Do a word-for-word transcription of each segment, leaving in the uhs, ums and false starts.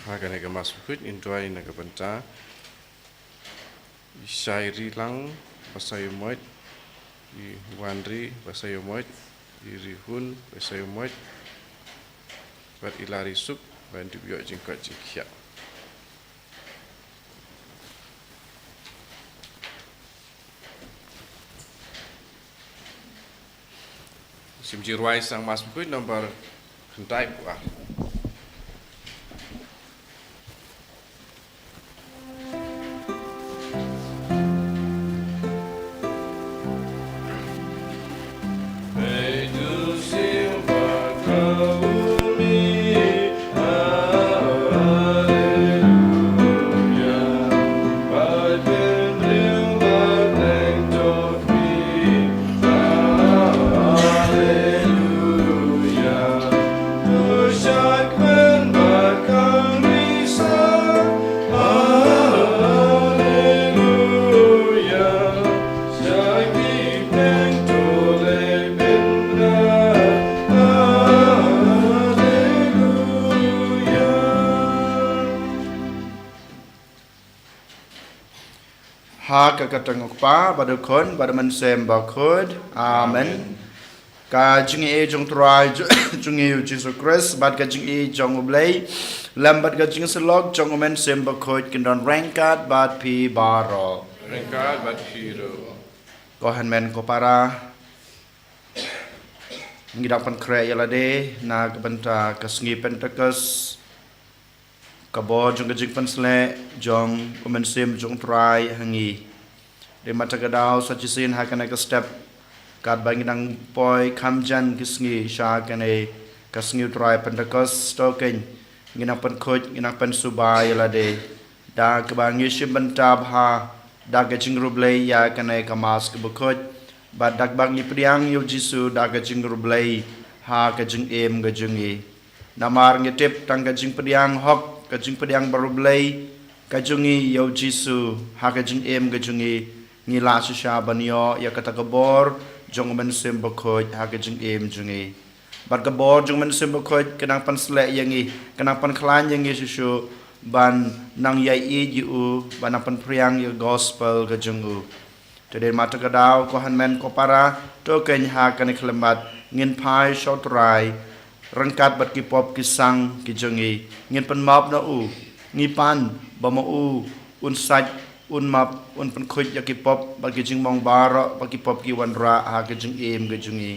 Ha kane ka Mass Bakhuid ngin duwai na ka bynta i Shai Ri Lang Basaiawmoit, i Wan Ri Basaiawmoit, i Ri Hun Basaiawmoit, bad i Lari Suk, ban dep ïoh jingkoit jingkhiah. Shim jingrwai sang Mass Bakhuid number khyndai phew ar. Ha ka kyrteng u Kpa, bad u Khun, bad u Mynsiem Bakhuid. Amen. Ka jingïeit jong u Trai jong ngi u Jisu Khrist, bad ka jingïeit jong u Blei, lem bad ka jingïasyllok jong u Mynsiem Bakhuid, kin don ryngkat bad phi baroh. Ryngkat bad phi ruh. Ko hynmen ko para, ngi dang pynkhreh ïa lade na ka bynta ka sngi Pentekost, ka bor jong ka jingpynsleh jong u Mynsiem jong u Trai ha ngi. Dei mynta ka daw sa shisien ha kane ka step, katba ngi dang poi kham jan ki sngi sha kane ka sngi u Trai Pentekost, to kein ngi nang pynkhuid, ngi nang pynsuba ïa lade da kaba ngi shim bynta bha da ka jingriewblei ïa kane ka Mass kaba khuid, bad da kaba ngi pdiang ïa u Jisu da ka jingriewblei ha ka jingim ka jong ngi. Namar ngi tip tang ka jingpdiang hok, ka jingpdiang bariewblei ka jong ngi ïa u Jisu ha ka jingim ka jong ngi, ngi lah shisha ban ïoh ïa kata ka bor jong u Mynsiem Bakhuid ha ka jingim jong ngi. Bad ka bor jong u Mynsiem Bakhuid ka nang pynsleh ïa ngi, ka nang pynkhlaiñ ïa ngi shuh shuh ban nang ïaieit ïa u, ban nang pynphriang ïa ka gospel ka jong u. Te dei mynta ka daw, ko hynmen ko para, to kein ha kane ka khyllipmat ngin phai sha u Trai ryngkat bad ki pop ki sang ki jong ngi. Ngin pynmap na u, ngi pan ba ma u un sait, un map, un pynkhuid ïa ki pop bad ki jingmong baroh, bad ki pop ki wanrah ha ka jingim ka jong ngi.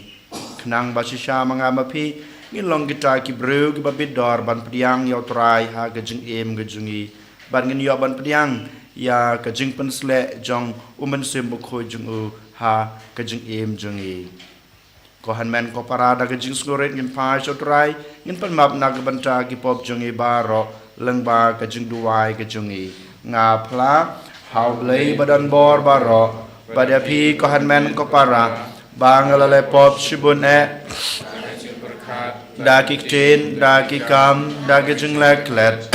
Khnang ba shisha ma nga ma phi ngin long kita ki briew kiba bit dor ban pdiang ïa u Trai ha ka jingim ka jong ngi, bad ngin ïoh ban pdiang ïa ka jingpynsleh jong u Mynsiem Bakhuid jong u ha ka jingim jong ngi. Ko hynmen ko para, da ka jingsngewrit ngin phai sha u Trai, ngin pynmap na ka bynta ki pop jong ngi baroh lyngba ka jingduwai ka jong ngi. Nga phla ha u Blei ba don bor baroh, bad ïa phi ko hynmen ko para, ba nga la leh pop shibun eh, da ki ktien, da ki kam, da ki jingleh klet,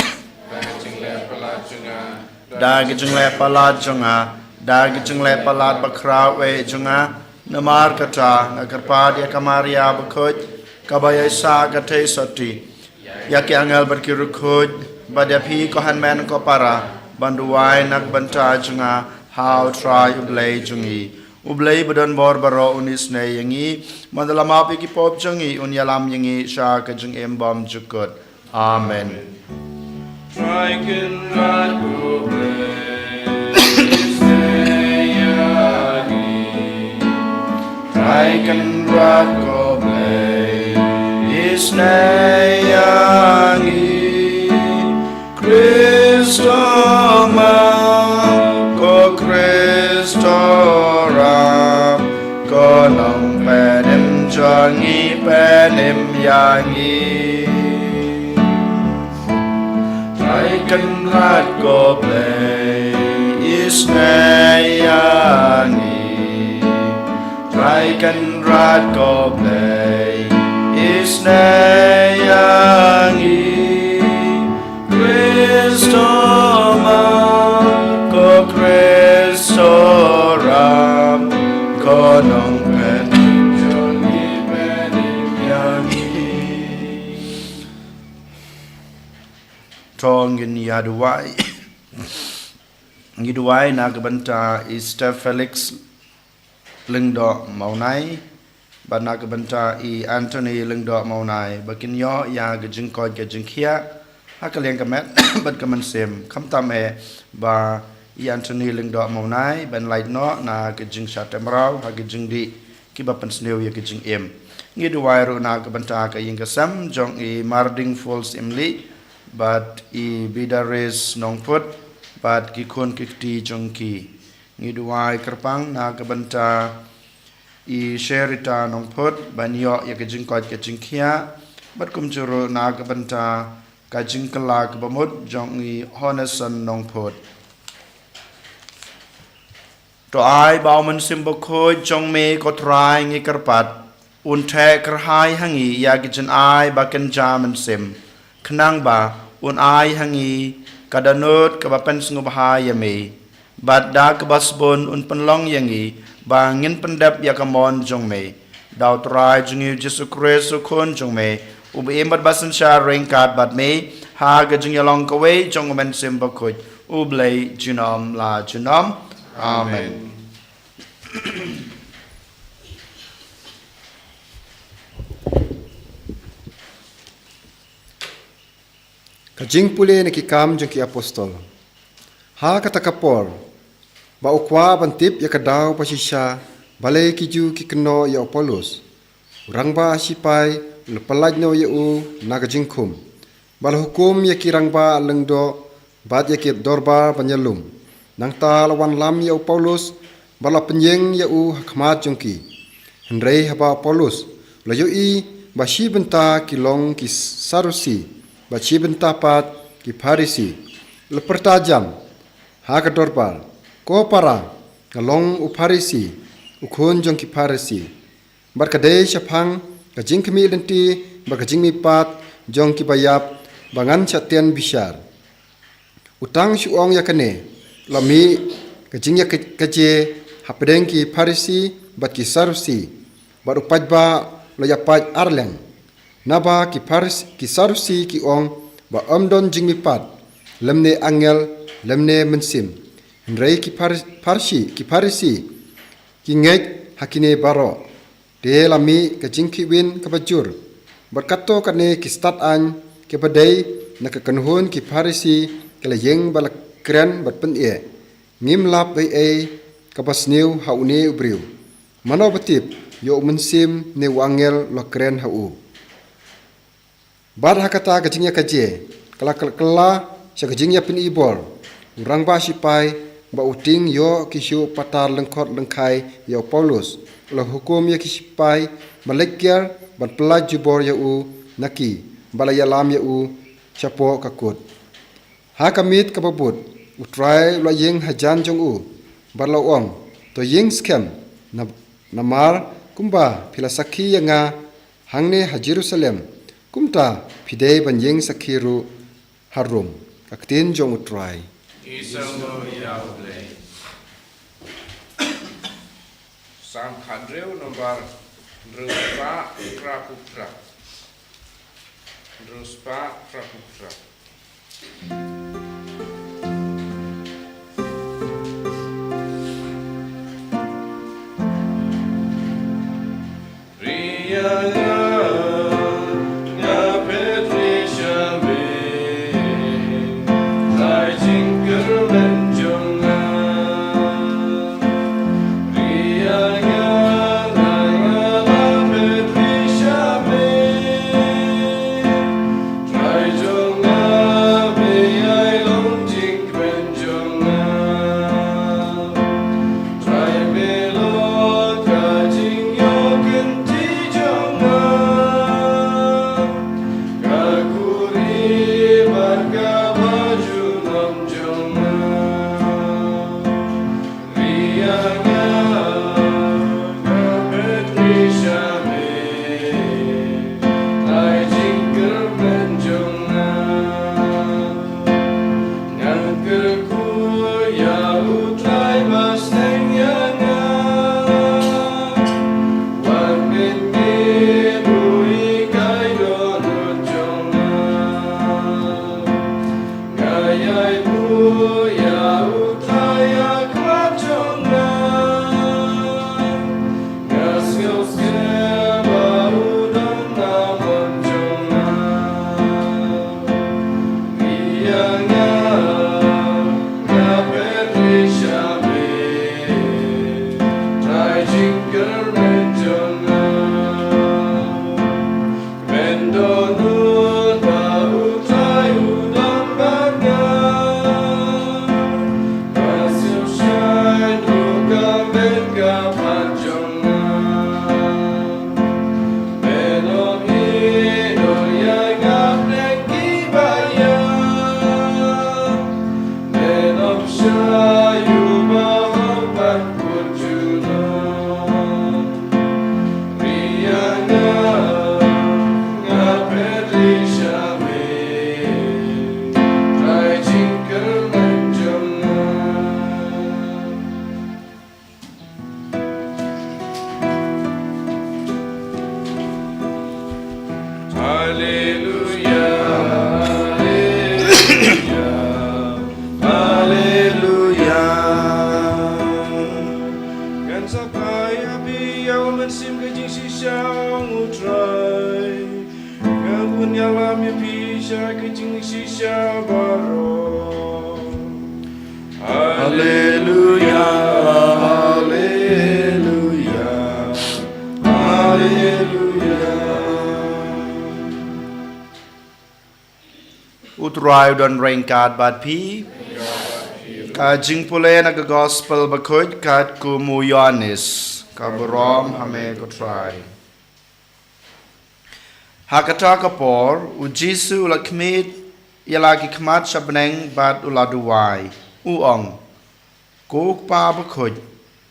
da ki jingleh palat jong nga, da ki jingleh palat jong nga, da ki jingleh palat bakhraw eh jong nga. Namar kata nga kyrpad ïa ka Maria bakhuid, kaba ïaisah ka theisotti ïa ki angel bad ki riewkhuid, bad ïa phi ko hynmen ko para, ban duwai na ka bynta jong nga ha u Trai u Blei jong ngi. U Blei ba don bor baroh un isynei ïa ngi, mynta la map ïa ki pop jong ngi, un ïalam ïa ngi sha ka jingim bymjukut. Amen. Trai Kynrad ko Blei, isynei ïa ngi. Trai Kynrad ko Blei, isynei ïa ngi. Khrist o ma, ko Khrist o ram, ko Nongpynim jong ngi, pynim ïa ngi. Trai Kynrad ko Blei, isynei ïa ngi. Trai Kynrad ko Blei, isynei ïa ngi. Khrist o ma, ko Khrist o ram, ko Nongpynim jong ngi, pynim ïa ngi. To ngin ïa duwai. Ngi duwai na ka bynta i Steph Felix Lyngdoh Mawnai, bad na ka bynta i Anthony Lyngdoh Mawnai, ba kin ïoh ïa ka jingkoit ka jingkhiah ha ka liang ka met bad ka mynsiem. Khamtam eh ba i Anthony Lyngdoh Mawnai ban lait noh na ka jingshah tymraw ha ka jingdih kiba pynsniew ïa ka jingim. Ngi duwai ruh na ka bynta ka ïing ka sem jong i Marding Falls Imli, bad i Bidaris Nongput, bad ki khun ki kti jong ki. Ngi duwai kyrpang na ka bynta i Sherita Nongput ban ïoh ïa ka jingkoit ka jingkhiah, bad kumjuh ruh na ka bynta ka jingkylla kaba mut jong i Honeson Nongput. To ai ba u Mynsiem Bakhuid jong me, ko Trai, ngi kyrpad, un theh kyrhai ha ngi ïa ki jynai ba kynja mynsiem, khnang ba un ai ha ngi ka dohnud kaba pynsngewbha ïa me, bad da kaba sbun un pynlong ïa ngi ba ngin pyndep ïa ka mon jong me. Da u Trai jong ngi u Jisu Khrist u Khun jong me, uba im bad ba synshar ryngkat bad me ha ka jingïalong kawei jong u Mynsiem Bakhuid, U Blei junom la junom. Amen. Ka jingpule na ki Kam jong ki Apostol. Ha kata ka por, ba u kwah ban tip ïa ka daw ba shisha balei ki Jiw ki kynnoh ïa u Paulus, u rangbah shipai u la pyllait noh ïa u na ka jingkhum, ba la hukum ïa ki rangbah lyngdoh bad ïa ki dorbar ban ïalum. Nangta la wanlam ïa u Paulus, bad la pynïeng ïa u ha khmat jong ki. Hynrei haba u Paulus u la ïohi ba shi bynta ki long ki Sadusi, bad shi bynta pat ki Pharisi, u la pyrta jam ha ka dorbar, "Ko para, nga long u Pharisi, u khun jong ki Pharisi, bad ka dei shaphang ka jingkhmih lynti bad ka jingmihpat jong ki baïap ba ngan shah tian bishar." U tang shu ong ïa kane, la mih ka jingïa ka-, kajia hapdeng ki Pharisi bad ki Sadusi, bad u paidbah u la ïapait arliang. Naba ki Pharis-, ki Sadusi ki ong ba ym don jingmihpat, lymne angel, lymne mynsiem. Hynrei ki Phar-, Pharsi-, ki Pharisi ki ngeit ha kine baroh. Te la mih ka jingkhihwin kaba jur. Bad katto katne ki stad aiñ kiba dei na ka kynhun ki Pharisi ki la ïeng bad la kren bad pyneh, "Ngim lap ei ei kaba sniew ha une u briew. Mano ba tip ïoh u mynsiem ne u angel u la kren ha u?" Bad ha kata ka jingïakajia, ka la kylla sha ka jingïapyni bor. U rangbah shipai ba u tieng ïoh ki shu patar lyngkhot lyngkhai ïa u Paulus, u la hukum ïa ki shipai ban leit kiar ban pyllait jubor ïa u na ki, bad la ïalam ïa u shapoh ka kut. Ha ka miet kaba bud, u Trai u la ïeng hajan jong u, bad la ong, "To ïeng skhem, na-, namar kumba phi la sakhi ïa nga hangne ha Jerusalem, kumta phi dei ban ïeng sakhi ruh ha Rom." Ka ktien jong u Trai. Ïa u Blei. Salm khathynriew, nombar hynriew spah phra phew phra. Hynriew spah phra phew phra. Haleluya, haleluya, haleluya. Ngan sa phai ha phi ïa u mynsiem ka jingshisha, ong U Trai. Nga bun ïalam ïa phi sha ka jingshisha baroh. Haleluya, haleluya, haleluya. U Trai u don ryngkat bad phi. Ka jingpule na ka Gospel Bakhuid katkum u Ïoannis. Ka burom ha me ko Trai. Ha kata ka por, U Jisu u la khmih ïa la ki khmat sha bneng bad u la duwai. U ong, Ko Kpa Bakhuid,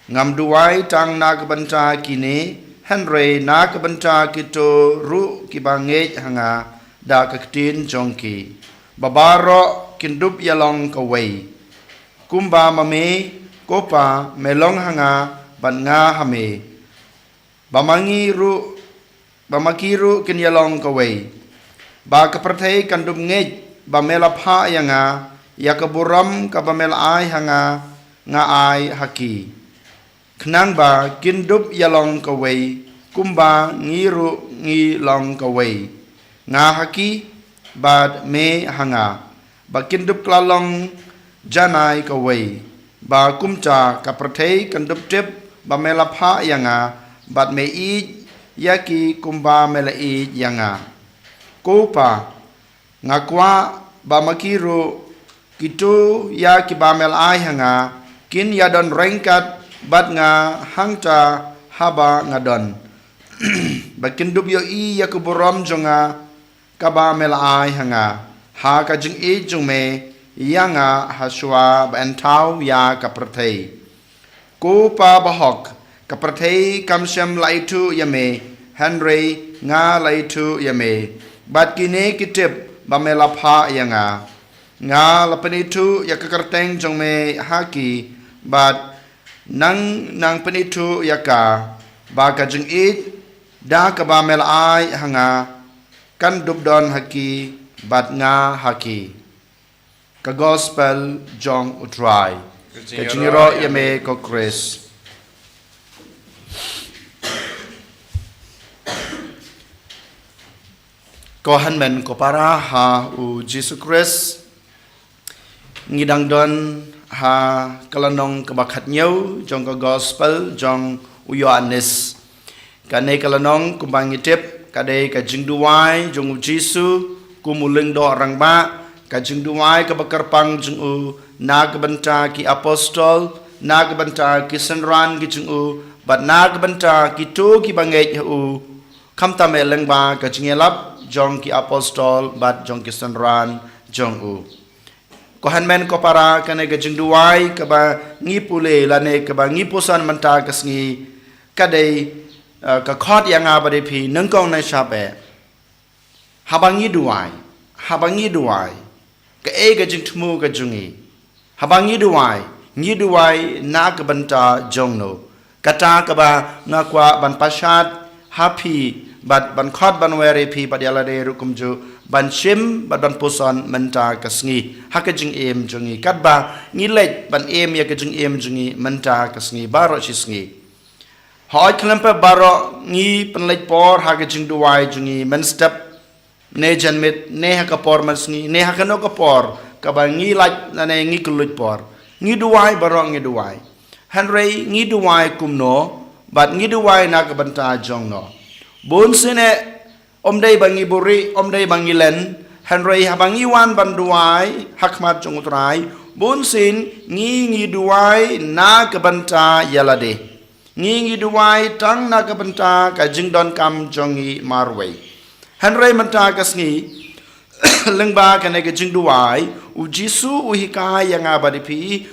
ngam duwai tang na ka bynta kine, hynrei na ka bynta kito ruh kiba ngeit ha nga da ka ktien jong ki, ba baroh kin dup ïalong kawei. Kumba ma me, ko Pa, me long ha nga bad nga ha me, ba ma ngi ruh, ba ma ki ruh kin ïalong kawei. Ba ka pyrthei kan dup ngeit ba me la phah ïa nga, ïa ka burom kaba me la ai ha nga, nga ai ha ki. Khnang ba kin dup ïalong kawei, kumba ngi ruh ngi long kawei. Nga ha ki, bad me ha nga, ba kin dup kylla long janai kawei, ba kumta ka pyrthei kan dup tip ba me la phah ïa nga, bad me ïeit ïa ki kumba me la ïeit ïa nga. Ko Pa, nga kwah ba ma ki ruh ki tip ïa kiba me la ai ha nga, kin ïadon ryngkat bad nga hangta haba nga don. Ba kin dup ïohi ïa ka burom jong nga, kaba me la ai ha nga, ha ka jingïeit jong me ïa nga ha shuwa ban thaw ïa ka pyrthei. Ko Pa bahok, ka pyrthei kam shym la ithuh ïa me, hynrei nga la ithuh ïa me, bad kine ki tip ba me la phah ïa nga. Nga la pynithuh ïa ka kyrteng jong me ha ki, bad nang nang pynithuh ïa ka, ba ka jingïeit da kaba me la ai ha nga kan dup don ha ki, bad nga ha ki. Ka Gospel jong U Trai. Ka jingïaroh ïa me ko Khrist. Ko hynmen ko para ha U Jisu Khrist. Ngi dang don ha ka lynnong kaba khathynñiew jong ka Gospel jong u Ïoannis. Kane ka lynnong kumba ngi tip ka dei ka jingduwai jong U Jisu kum u Lyngdoh Rangbah, ka jingduwai kaba kyrpang jong u na ka bynta ki apostol, na ka bynta ki synran ki jong u, bad na ka bynta kito kiba ngeit ha u. Khamtam eh lyngba ka jingïalap jong ki apostol bad jong ki synran jong u. Ko hynmen ko para, kane ka jingduwai kaba ngi pule lane kaba ngi puson mynta ka sngi, ka dei, eh, ka khot ïa nga bad ïa phi nyngkong nyngshap eh. Haba ngi duwai, haba ngi duwai, kaei ka jingthmu ka jong ngi? Haba ngi duwai, ngi duwai na ka bynta jong no? Kata kaba nga kwah ban pynshad ha phi, bad ban khot ban wer ïa phi bad ïa lade ruh kumjuh, ban shim bad ban puson mynta ka sngi ha ka jingim jong ngi, katba ngi leit ban im ïa ka jingim jong ngi mynta ka sngi baroh shi sngi. Hooid, khlem pep baroh ngi pynleit por ha ka jingduwai jong ngi mynstep, ne janmiet, ne ha ka por mynsngi, ne ha kano ka por kaba ngi lait lane ngi kylluid por. Ngi duwai baroh, ngi duwai. Hynrei ngi duwai kumno, bad ngi duwai na ka bynta jong no? Bunsien eh, ym dei ba ngi buhrieh, ym dei ba ngi len, hynrei haba ngi wan ban duwai ha khmat jong U Trai, bunsien ngi, ngi duwai na ka bynta ïa lade. Ngi, ngi duwai tang na ka bynta ka jingdonkam jong ngi marwei. Hynrei mynta ka sngi, lyngba kane ka jingduwai, U Jisu u hikai ïa nga bad ïa phi,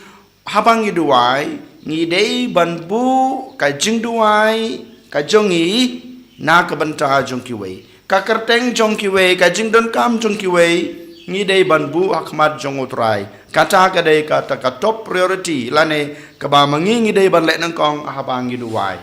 haba ngi duwai, ngi dei ban buh ka jingduwai ka jong ngi na ka bynta jong kiwei. Ka kyrteng jong kiwei, ka jingdonkam jong kiwei, ngi dei ban buh ha khmat jong U Trai. Kata ka dei kata ka top priority, lane kaba ma ngi ngi dei ban leh nyngkong haba ngi duwai.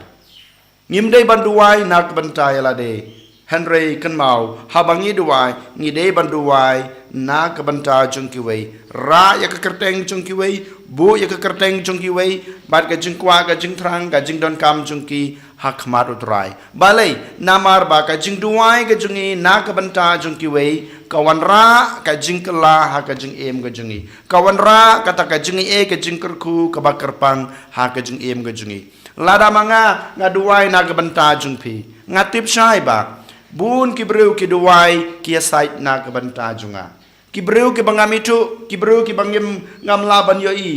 Ngim dei ban duwai na ka bynta ïa lade. Hynrei kynmaw, haba ngi duwai, ngi dei ban duwai na ka bynta jong kiwei. Rah ïa ka kyrteng jong kiwei, buh ïa ka kyrteng jong kiwei, bad ka jingkwah, ka jingthrang, ka jingdonkam jong ki ha khmat U Trai. Balei? Namar ba ka jingduwai ka jong ngi na ka bynta jong kiwei ka wanrah ka jingkylla ha ka jingim ka jong ngi. Ka wanrah kata ka jingaiei, ka jingkyrkhu kaba kyrpang ha ka jingim ka jong ngi. Lada ma nga, nga duwai na ka bynta jong phi, nga tip shai ba bun ki briew ki duwai, ki ïasaid na ka bynta jong nga. Ki briew kiba ngam ithuh, ki briew kiba ngim, ngam lah ban ïohi,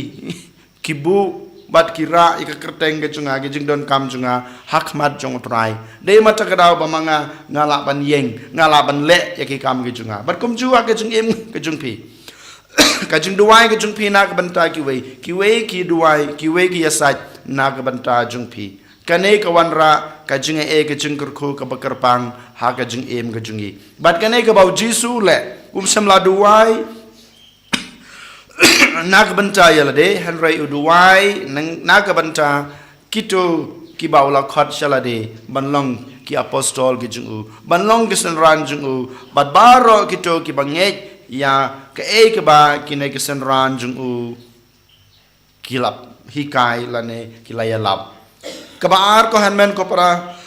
ki buh bad ki rah ïa ka kyrteng ka jong nga, ka jingdonkam jong nga ha khmat jong U Trai. Dei ma kata ka daw ba ma nga, nga lah ban ïeng, nga lah ban leh ïa ki kam ka jong nga. Bad kumjuh ha ka jingim ka jong phi, ka jingduwai ka jong phi na ka bynta kiwei, kiwei ki duwai, kiwei ki ïasaid na ka bynta jong phi. Kane ka wanrah ka jingaiei, ka jingkyrkhu kaba kyrpang ha ka jingim ka jong ngi. Bad kane kaba U Jisu u leh, um shym la duwai na ka bynta ïa lade, hynrei u duwai nang, na ka bynta kito kiba u la khot sha lade ban long ki apostol ki jong u, ban long ki synran jong u, bad baroh kito kiba ngeit ïa kaei kaba kine ki synran jong u ki la hikai lane ki la ïalap. Kaba ar, ko hynmen ko para,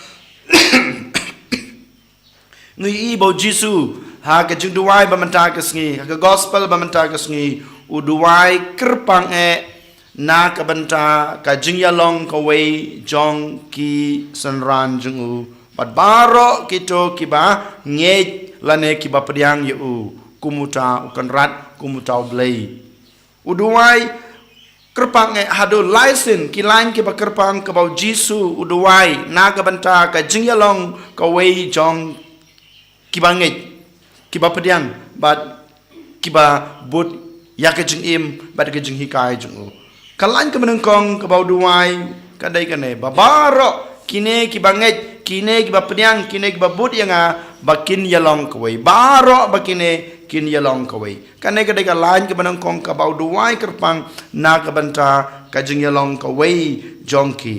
ngi ïohi ba U Jisu ha ka jingduwai ba mynta ka sngi, ha ka gospel ba mynta ka sngi, u duwai kyrpang eh na ka bynta ka jingïalong kawei jong ki synran jong u, bad baroh kito kiba ngeit lane kiba pdiang ïa u, kum uta u kynrad, kum uta u Blei. U duwai kyrpang eh haduh lai sien, ki lain kiba kyrpang kaba U Jisu u duwai na ka bynta ka jingïalong kawei jong kiba ngeit, kiba pdiang, bad kiba bud ïa ka jingim bad ka jinghikai jong u. Ka lain kaba nyngkong kaba u duwai ka dei kane, ba baroh kine kiba ngeit, kine kiba pdiang, kine kiba bud ïa nga, ba kin ïalong kawei. Baroh ba kine kin ïalong kawei. Kane ka dei ka lain kaba nyngkong kaba u duwai kyrpang na ka bynta ka jingïalong kawei jong ki.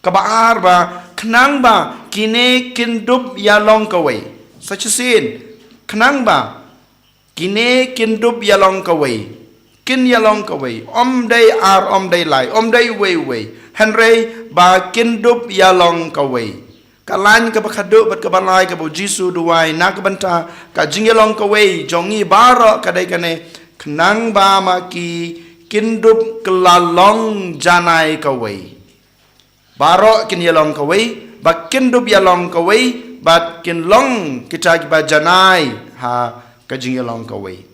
Kaba ar, ba khnang ba kine kin dup ïalong kawei. Sa shisien, khnang ba kine kin dup ïalong kawei. Kin ïalong kawei. Ym dei ar, ym dei lai, ym dei uwei uwei, hynrei ba kin dup ïalong kawei. Ka lain kaba khadduh bad kaba lai kaba U Jisu u duwai na ka bynta ka jingïalong kawei jong ngi baroh ka dei kane, khnang ba ma ki kin dup kylla long janai kawei. Baroh kin ïalong kawei, ba kin dup ïalong kawei, bad kin long kita kiba janai ha ka jingïalong kawei.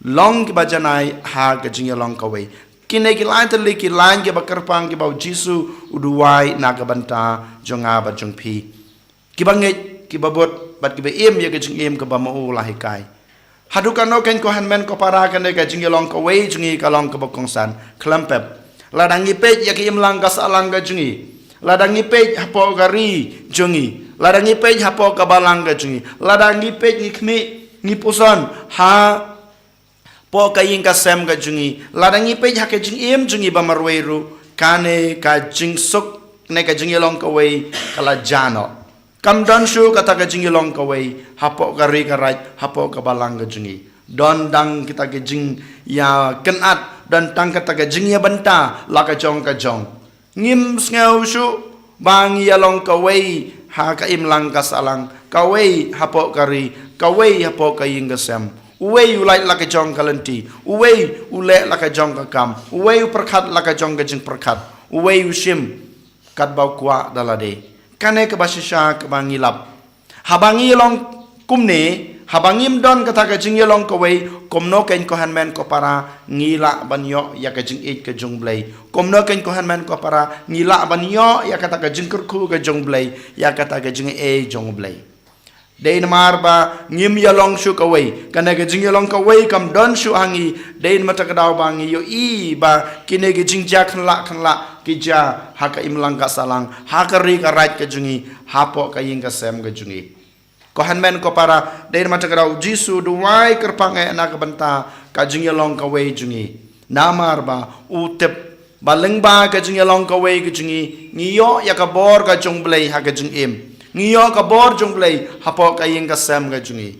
Long kiba janai ha ka jingïalong kawei. Kine ki lain tylli ki lain kiba kyrpang kiba U Jisu u duwai na ka bynta jong nga bad jong phi, kiba ngeit, kiba bud, bad kiba im ïa ka jingim kaba ma u la hikai. Haduh katno kein, ko hynmen ko para, kane ka jingïalong kawei jong ngi ka long kaba kongsan? Khlem pep. Lada ngi peit ïa ka imlang ka sahlang ka jong ngi, lada ngi peit hapoh ka ri jong ngi, lada ngi peit hapoh ka balang ka jong ngi, lada ngi peit, ngi khmih, ngi puson ha poh ka ïing ka sem ka jong ngi, lada ngi peit ha ka jingim jong ngi ba marwei ruh, kane ka jingsuk ne ka jingïalong kawei ka la jah noh. Kam don shuh kata ka jingïalong kawei hapoh ka ri ka raid, hapoh ka balang ka jong ngi. Don tang kita ki jingïakynad, don tang kata ka jingïabynta la ka jong ka jong. Ngim sngew shuh ba ngi ïalong kawei ha ka imlang ka sahlang, kawei hapoh ka ri, kawei hapoh ka ïing ka sem. Uwei u lait la ka jong ka lynti, uwei u leh la ka jong ka kam, uwei u pyrkhat la ka jong ka jingpyrkhat, uwei u shim katba u kwah da lade. Kane kaba shisha kaba ngi lap. Haba ngi ïalong kumne, haba ngim don kata ka jingïalong kawei, kumno kein, ko hynmen ko para, ngi lah ban ïoh ïa ka jingïeit ka jong U Blei? Kumno kein, ko hynmen ko para, ngi lah ban ïoh ïa kata ka jingkyrkhu ka jong U Blei, ïa kata ka jingaiei jong U Blei? Dei namar ba ngim ïalong shuh kawei. Kane ka jingïalong kawei kam don shuh ha ngi. Dei namar kata ka daw ba ngi ïohi ba kine ki jingjia khyllap khyllap ki jia ha ka imlang ka sahlang, ha ka ri ka raid ka jong ngi, hapoh ka ïing ka sem ka jong ngi. Ko hynmen ko para, dei namar kata ka daw U Jisu u duwai kyrpang eh na ka bynta ka jingïalong kawei jong ngi. Namar ba u tip ba lyngba ka jingïalong kawei ka jong ngi, ngi ïoh ïa ka bor ka jong U Blei ha ka jingim. Ngi ïoh ka bor jong U Blei hapoh ka ïing ka sem ka jong ngi.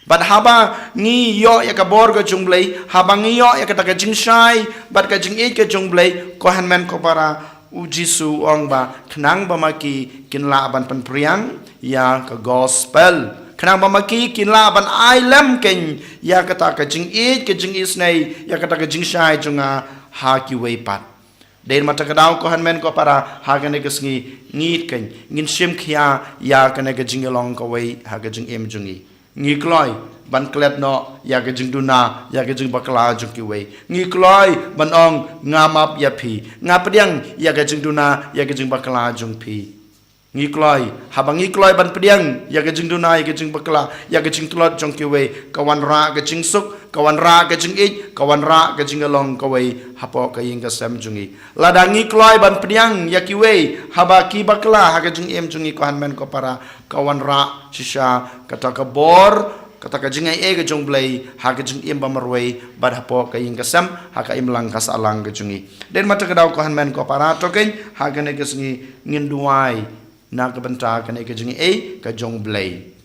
Bad haba ngi ïoh ïa ka bor ka jong U Blei, haba ngi ïoh ïa kata ka jingshai bad ka jingïeit ka jong U Blei, ko hynmen ko para, U Jisu u ong ba khnang ba ma ki kin lah ban pynpriang ïa ka gospel, khnang ba ma ki kin lah ban ai lem kein ïa kata ka jingïeit, ka jingisynei, ïa kata ka jingshai jong nga ha kiwei pat. Dei namar kata ka daw, ko hynmen ko para, ha kane ka sngi ngin kein, ngin shim khia ïa kane ka jingïalong kawei ha ka jingim jong ngi. Ngi kloi ban klet noh ïa ka jingduna, ïa ka jingbakla jong kiwei. Ngi kloi ban ong nga map ïa phi, nga pdiang ïa ka jingduna, ïa ka jingbakla jong phi. Ngi kloi, haba ngi kloi ban pdiang ïa ka jingduna, ïa ka jingbakla, ïa ka jingtlot jong kiwei, ka wanrah ka jingsuk, ka wanrah ka jingïeit, ka wanrah ka jingïalong kawei hapoh ka ïing ka sem jong ngi. Lada ngi kloi ban pdiang ïa kiwei haba ki bakla ha ka jingim jong ngi, ko hynmen ko para, ka wanrah shisha kata ka bor, kata ka jingaiei ka jong U Blei ha ka jingim ba marwei bad hapoh ka ïing ka sem, ha ka imlang ka sahlang ka jong ngi. Dei namar kata ka daw, ko hynmen ko para, to kein ha kane ka sngi ngin duwai na ka bynta kane ka jingaiei ka jong U Blei.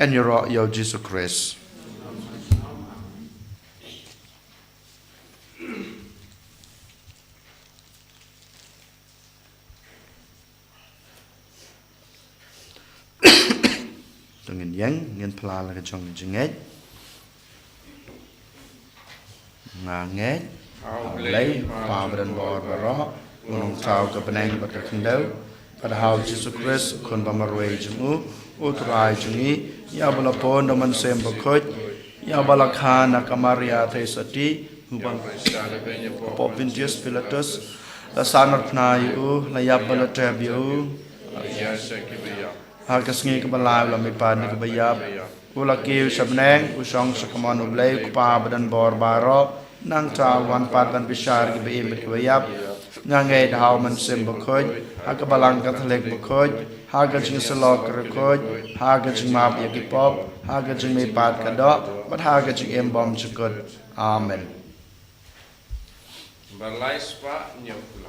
Yn ïaroh ïa U Jisu Khrist. To ngin ïeng, ngin phla la ka jong ka jingngeit. Nga ngeit ha U Blei, U Kpa badonbor baroh, U Nongthaw ka bneng bad ka khyndew, bad ha U Jisu Khrist, U Khun ba marwei jong U, U Trai jong ngi, ïa uba la pun da U Mynsiem Bakhuid, ïa uba la kha na ka Maria Theisotti, uba la pynïap ha ka Pontius Pilatus, la sahnarphna ïa u, la ïap bad la tep ïa u. Ha ka sngi kaba lai u la mihpat na kiba ïap. U la kiew sha bneng, u shong sha kamon U Blei U Kpa badonbor baroh. Nangta u wan pat ban bishar ïa kiba im bad kiba ïap. Nga ngeit ha U Mynsiem Bakhuid, ha ka Balang Katholik bakhuid, ha ka jingïasyllok bakhuid, ha ka jingmap ïa ki pop, ha ka jingmihpat ka doh, bad ha ka jingim bymjukut. Amen. Ba lai spah hynñiew phew.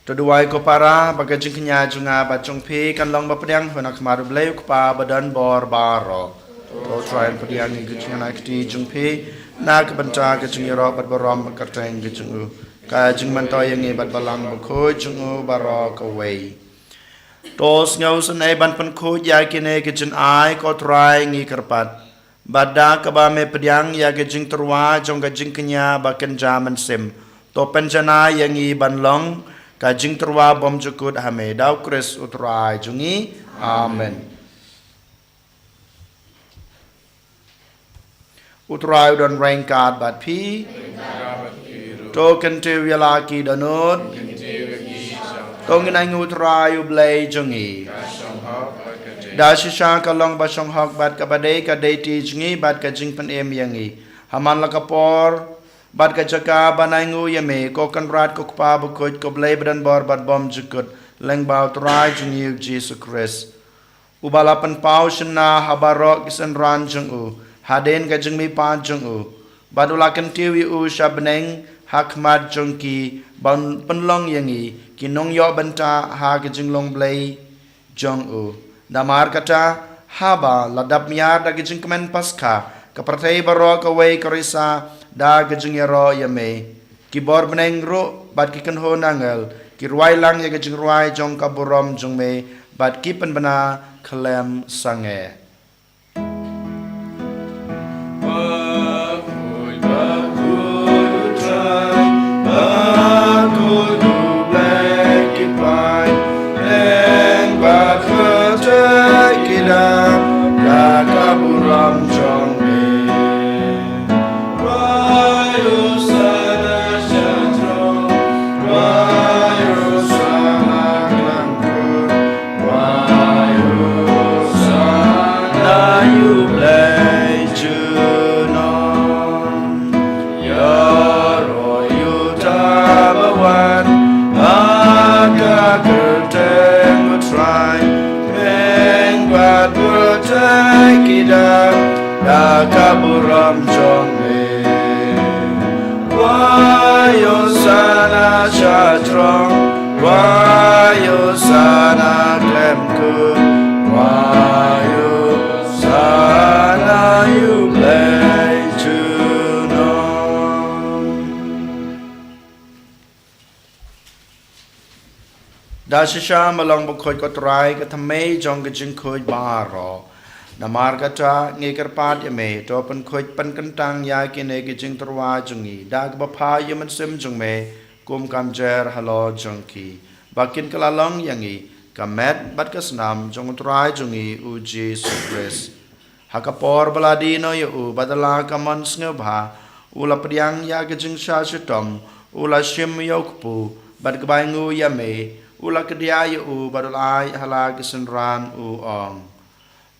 To duwai ko para, ba ka jingkñia jong nga bad jong phi kan long ba pdiang ha khmat U Blei U Kpa badonbor baroh. To Trai, pdiang ïa ka jingïaid kti jong phi na ka bynta ka jingïaroh bad burom bad kyrteng ka jong U, ka jingmyntoi ïa ngi bad Balang Bakhuid jong U baroh kawei. To sngewsynei ban pynkhuid ïa kine ki jingai, ko Trai, ngi kyrpad. Bad da kaba me pdiang ïa ka jingtyrwa jong ka jingkñia ba kynja mynsiem, to pynjanai ïa ngi ban long ka jingtyrwa bymjukut ha me, da U Khrist U Trai jong ngi. Amen. U Trai u don ryngkat bad phi. To kyntiew ïa la ki dohnud. To ngin ainguh U Trai U Blei jong ngi. Da shisha ka long ba shong hok bad kaba dei ka dei ti jong ngi bad ka jingpynim ïa ngi. Ha man la ka por bad ka jaka ban ainguh ïa me, ko Kynrad, ko Kpa bakhuid, ko Blei badonbor bad bymjukut, lyngba U Trai jong ngi U Jisu Khrist. Uba la pynpaw shynna ha baroh ki synran jong u, hadien ka jingmihpat jong u. Bad u la kyntiew ïa u sha bneng, ha khmat jong ki ban pynlong ïa ngi ki nongïoh bynta ha ka jinglong Blei jong u. Namar kata, haba la dap miar da ka jingkmen Paskha, ka pyrthei baroh kawei ka risa da ka jingïaroh ïa me. Ki bor bneng ruh bad ki kynhun angel ki rwai lang ïa ka jingrwai jong ka burom jong me bad ki pynbna khlem sangeh. Da shisha ma long bakhuid ko Trai, ka thymmei jong ka jingkhuid baroh. Namar kata ngi kyrpad ïa me, to pynkhuid pynkyntang ïa kine ki jingtyrwa jong ngi da kaba pha ïa u Mynsiem jong me, kum ka mjer halor jong ki, ba kin kylla long ïa ngi ka met bad ka snam jong u Trai jong ngi u Jisu Khrist. Ha ka por ba la die noh ïa u bad da la ka mon sngewbha, u la pdiang ïa ka jingshah shitom, u la shim ïa u kpu, bad kbai nguh ïa me, u la kdiah ïa u bad u la ai ha la ki synran, u ong: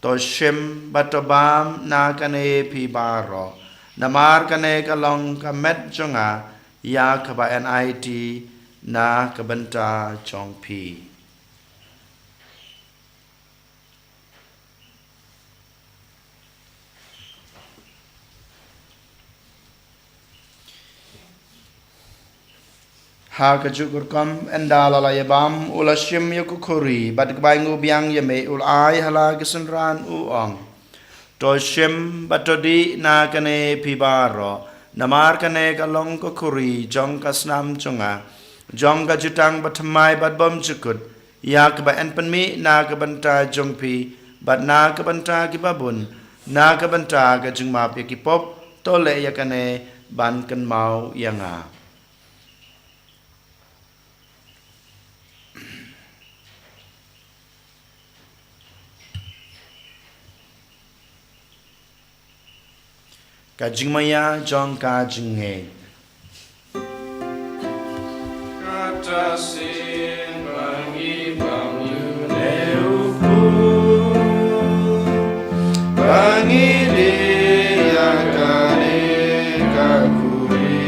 To shim bad to bam na kane phi baroh, namar kane ka long ka met jong nga, ïa kaba enait na ka bynta jong phi. Ha kajuh ka rukom, ynda la la ïa bam, u la shim ïa ka khuri, bad kbai nguh biang ïa me, u la ai ha la ki synran, u ong: To shim bad to dih na kane phi baroh, namar kane ka long ka khuri jong ka snam jong nga, jong ka jutang bathymmai bad bymjukut, ïa kaba yn pynmih na ka bynta jong phi bad na ka bynta ki babun, na ka bynta ka jingmap ïa ki pop. To leh ïa kane ban kynmaw ïa nga. Ka jingmaïa jong ka jingngeit. Kata sien ba ngi bam ïa une u kpu, ba ngi dih ïa kane ka khuri,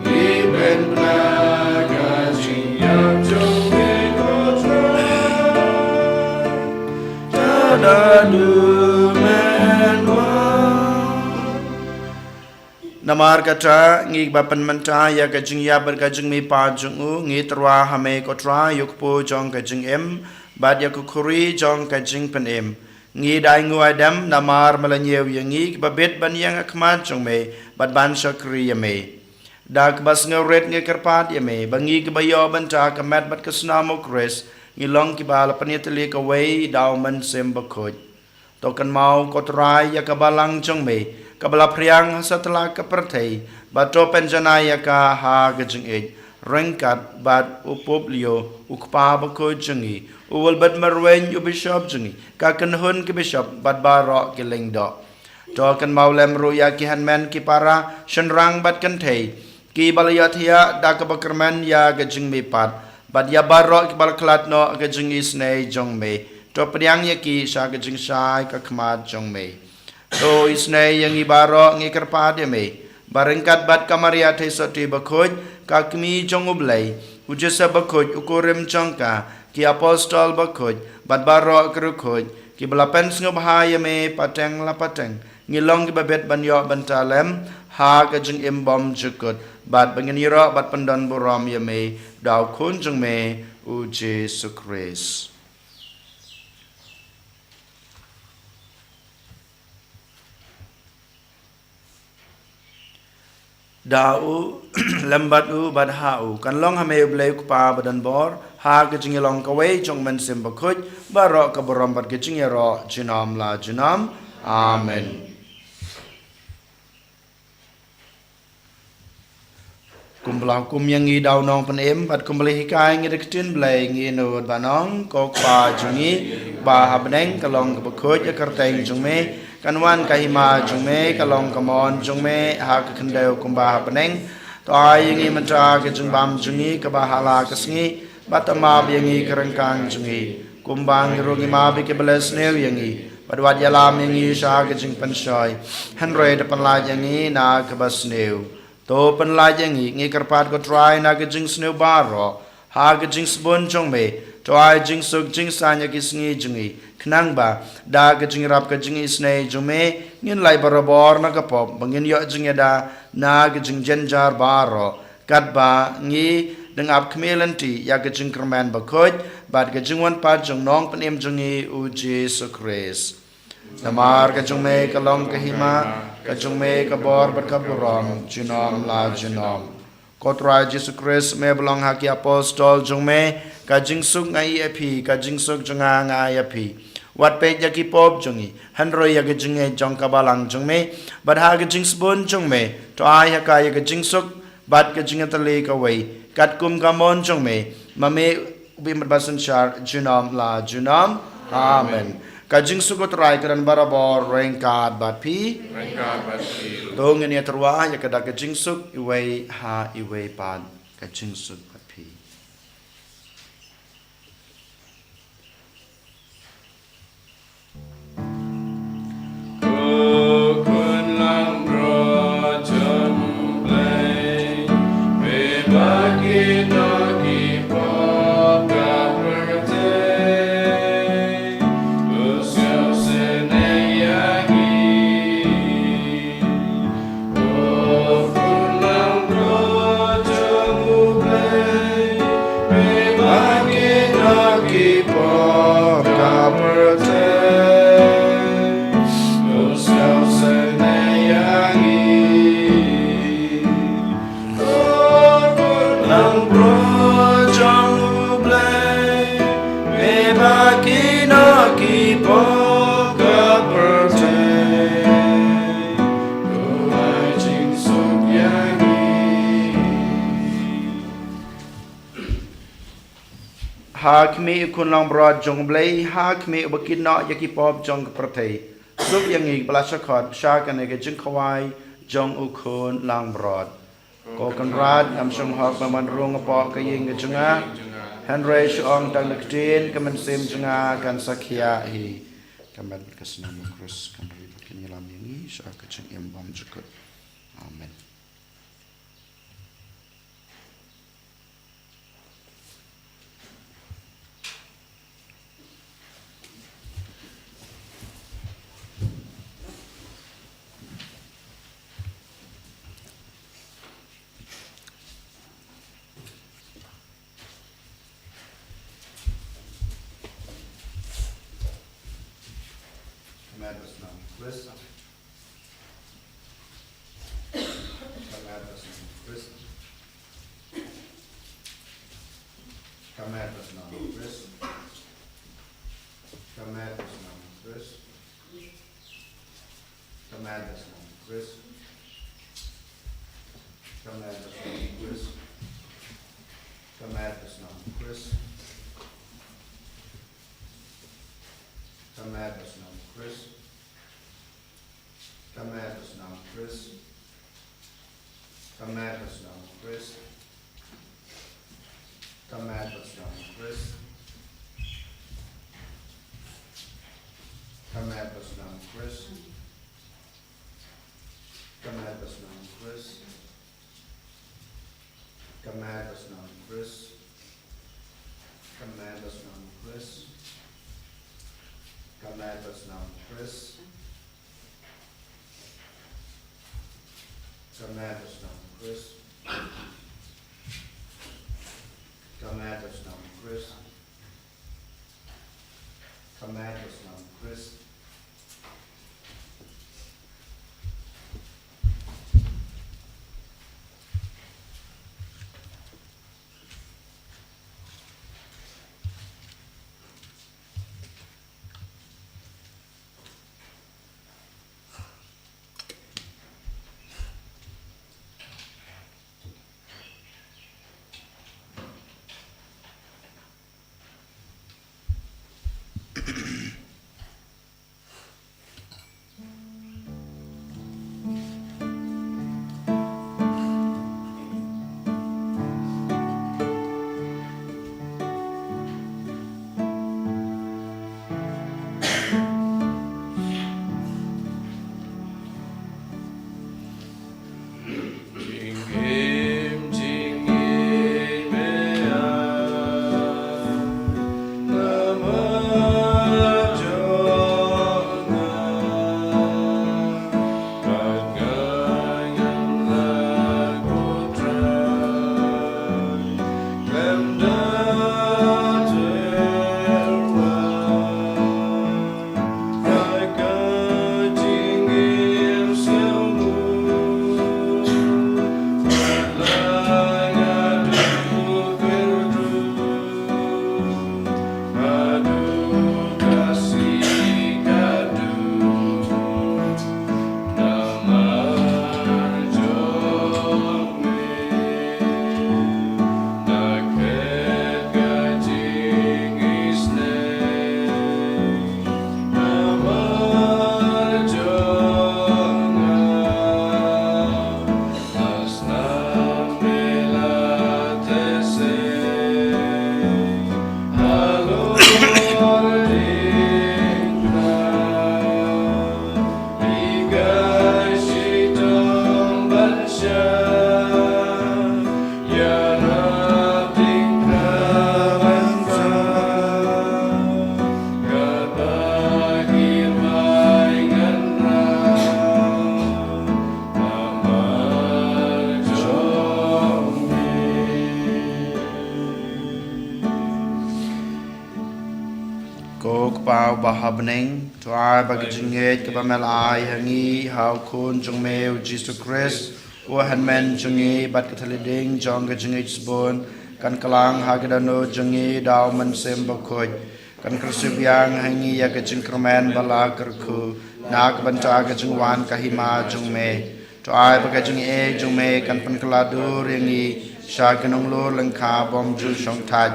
ngi pynbna ka jingïap jong me, ko Trai. Namar kata, ngi ba pynmynta ïa ka jingïap bad ka jingmihpat jong u, ngi tyrwa ha me, ko Trai, ïa u kpu jong ka jingim bad ïa ka khuri jong ka jingpynim. Ngi da ai nguh ai dem namar me la ñiew ïa ngi kiba bit ban ïeng ha khmat jong me bad ban shakri ïa me. Da kaba sngewrit ngi kyrpad ïa me ba ngi kiba ïoh bynta ka met bad ka snam u Khrist, ngi long kiba la pynïatylli kawei da u Mynsiem Bakhuid. To kynmaw, ko Trai, ïa ka balang jong me kaba la phriang ha satlak ka pyrthei, bad to pynjanai ïa ka ha ka jingïeit, ryngkat bad u Pope Leo, u Kpa Bakhuid jong ngi, u Wilbert Marwein, u Bishop jong ngi, ka kynhun ki bishop bad baroh ki lyngdoh. To kynmaw lem ruh ïa ki hynmen ki para shynrang bad kynthei kiba la ïathiah da kaba kyrmen ïa ka jingmihpat, bad ïa baroh kiba la khlad noh ha ka jingisynei jong me. To pdiang ïa ki sha ka jingshai ka khmat jong me. To isynei ïa ngi baroh, ngi kyrpad ïa me ba ryngkat bad ka Maria Theisotti Bakhuid, ka Kmie jong u Blei, u Joseph Bakhuid, u kurim jong ka, ki Apostol Bakhuid bad baroh ki riewkhuid kiba la pynsngewbha ïa me pateng la pateng, ngi long kiba bit ban ïoh bynta lem ha ka jingim bymjukut, bad ba ngin ïaroh bad pyndonburom ïa me da u Khun jong me, u Jisu Khrist. Da u, lem bad u, bad ha u, kan long ha me U Blei U Kpa badonbor, ha ka jingïalong kawei jong U Mynsiem Bakhuid, baroh ka burom bad ka jingïaroh junom la junom. Amen. Kumba la hukum ïa ngi da u Nongpynim, bad kumba la hikai ïa ngi da ka ktien Blei, ngin nud ban ong: Ko Kpa jong ngi uba ha bneng, ka long kaba khuid ïa ka kyrteng jong me, kan wan ka hima jong me, ka long ka mon jong me ha ka khyndew kumba ha bneng. To ai ïa ngi mynta ka jingbam jong ngi kaba ha la ka sngi, bad to map ïa ngi ki ryngkang jong ngi, kumba ngi ruh ngi map ïa kiba leh sniew ïa ngi, bad wat ïalam ïa ngi sha ka jingpynshoi, hynrei to pynlait ïa ngi na kaba sniew. To pynlait ïa ngi, ngi kyrpad ko Trai, na ka jingsniew baroh, ha ka jingsbun jong me. To ai jingsuk jingsaiñ ïa ki sngi jong ngi, khnang ba da ka jingïarap ka jingisynei jong me, ngin lait barabor na ka pop, ba ngin ïoh jingïada na ka jingjynjar baroh, katba ngi dang ap khmih lynti ïa ka jingkyrmen bakhuid bad ka jingwan pat jong u Nongpynim jong ngi, u Jisu Khrist. Namar ka jong me ka long ka hima, ka jong me ka bor bad ka burom junom la junom. Ko Trai Jisu Khrist, me ba la ong ha ki apostol jong me: Ka jingsuk nga ai ïa phi, ka jingsuk jong nga nga ai ïa phi. Wat peit ïa ki pop jong ngi, hynrei ïa ka jingngeit jong ka balang jong me. Bad ha ka jingsbun jong me, to ai ha ka ïa ka jingsuk bad ka jingïatylli kawei, katkum ka mon jong me, ma me u bym bad basynshar junom la junom. Amen. Ka jingsuk u Trai ka don barabor ryngkat bad phi. Ryngkat bad phi. To ngin ïatyrwa ïa ka da ka jingsuk iwei ha iwei pat. Ka jingsuk bad phi. Ha khmih u khun langbrot jong U Blei, ha khmih uba kit noh ïa ki pop jong ka pyrthei, suk ïa ngi kiba la shah khot sha kane ka jingkhawai jong u khun langbrot. Ko Kynrad, ngam shym hok ban wan rung hapoh ka ïing ka jong nga, hynrei shu ong tang da ka ktien, ka mynsiem jong nga kan sa khiah hi. Ka met bad ka snam u Khrist kan ri bad kan ïalam ïa ngi sha ka jingim bymjukut. Amen. Ka met bad ka snam u Khrist. Ka met bad ka snam u Khrist. Ka met bad ka snam u Khrist. Ka met bad ka snam u Khrist. Ka met bad ka snam u Khrist. Ka met bad ka snam u Khrist. Ka met bad ka snam u Khrist. Ka met bad ka snam u Khrist. Ka met bad ka snam u Khrist. Ka met bad ka snam u Khrist. Ka met bad ka snam u Khrist. Ka met bad ka snam u Khrist. Ka met bad ka snam u Khrist. Ka met bad ka snam u Khrist. Ka met bad ka snam u Khrist. Ka met bad ka snam u Khrist. Ka met ka shnong Khrist. Ka met ka shnong Khrist. Ka met ka shnong Khrist. Ko Kpa uba ha bneng, to ai ba ka jingngeit kaba me la ai ha ngi ha u Khun jong me u Jisu Khrist, u hynmen jong ngi, bad ka thylliej ding jong ka jingngeit shibun, kan kylla ha ka dohnud jong ngi da u Mynsiem Bakhuid. Kan kyrsiew biang ha ngi ïa ka jingkyrmen ba la kyrkhu na ka bynta ka jingwan ka hima jong me. To ai ba ka jingaiei jong me kan pynkylla dur ïa ngi sha ki nonglor lyngkha bym ju shongthait,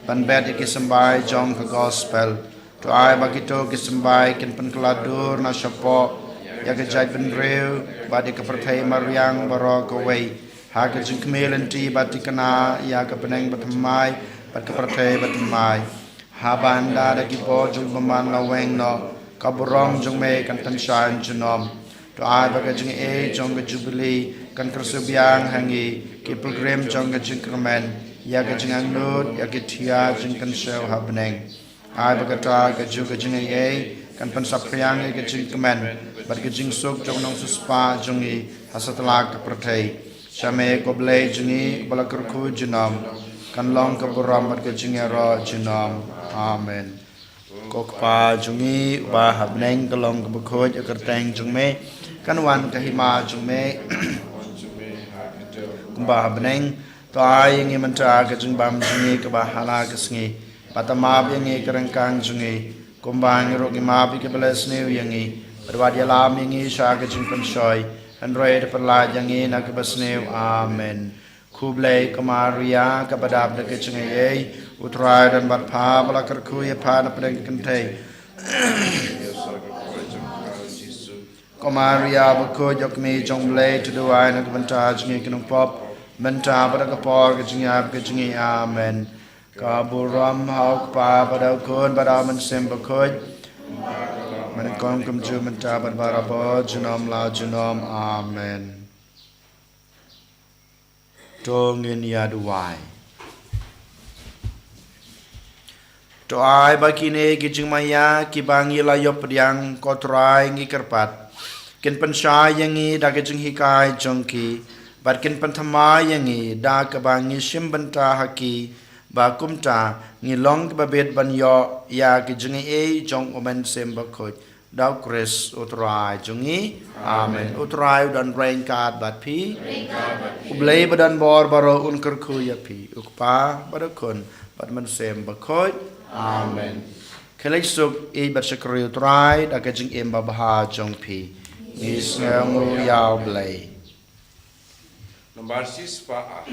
ban bet ïa ki symbai jong ka gospel. To ai ba kito ki symbai kin pynkylla dur na shapoh ïa ka jaitbynriew bad ïa ka pyrthei mariang baroh kawei, ha ka jingkhmih lynti bad thikna ïa ka bneng bathymmai bad ka pyrthei bathymmai. Haba ynda da ki bor jong u bymman la weng noh, ka burom jong me kan pynshai junom. To ai ba ka jingaiei jong ka Jubili kan kyrsiew biang ha ngi, ki pilgrim jong ka jingkyrmen, ïa ka jingangnud ïa ki thiah jingkynshew ha bneng. Ai ba kata kajuh ka jingaiei kan pynsaphriang ïa ka jingkmen bad ka jingsuk jong u nongsiewspah jong ngi ha satlak ka pyrthei. Sha me ko Blei jong ngi, ba la kyrkhu junom, kan long ka burom bad ka jingïaroh junom. Amen. Ko Kpa jong ngi uba ha bneng, ka long kaba khuid ïa ka kyrteng jong me, kan wan ka hima jong me kumba ha bneng. To ai ïa ngi mynta ka jingbam jong ngi kaba ha la ka sngi, bad to map ïa ngi ka ryngkang jong ngi, kumba ngi ruh ngi map ïa kiba la sniew ïa ngi. Bad wat ïalam ïa ngi sha ka jingpynshoi, hynrei to pyllait ïa ngi na kaba sniew. Amen. Khublei ko Maria, kaba dap da ka jingaiei, u Trai u don bad pha, ba la kyrkhu ïa pha na pdeng ka kynthei. Ko Maria bakhuid, ko Kmie jong u Blei, to duwai na ka bynta jong ngi ki nongpop, mynta bad ha ka por ka jingïap ka jong ngi. Amen. Ka burom ha u Kpa bad ha u Khun bad ha u Mynsiem Bakhuid, mynnyngkong kumjuh mynta bad barabor, junom la junom. Amen. To ngin ïa duwai. To ai ba kine ki jingmaïa kiba ngi la ïoh pdiang, ko Trai, ngi kyrpad, Kin pynshai ïa ngi da ka jinghikai jong ki, bad kin pynthymmai ïa ngi da kaba ngi shim bynta ha ki, ba kumta ngi long kiba bit ban ïoh ïa ka jingaiei jong U Mynsiem Bakhuid, da U Khrist U Trai jong ngi. Amen. U Trai u don ryngkat bad phi. U Blei ba don bor baroh un kyrkhu ïa phi, U Kpa bad U Khun bad U Mynsiem Bakhuid. Amen. Khublei suk, ïeit bad shakri U Trai da ka jingim babha jong phi. Ngi sngewnguh ïa U Blei. Nambar shispah.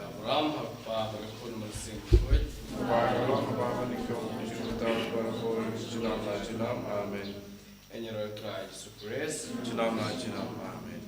Abraham, ha Kpa bad ha Khun Mynsiem Bakhuid. Kpa, ha Kpa bad ha Khun Mynsiem Bakhuid. Amen. Ïa ngi ruh Trai Jisu Khrist. Junom la junom. Amen.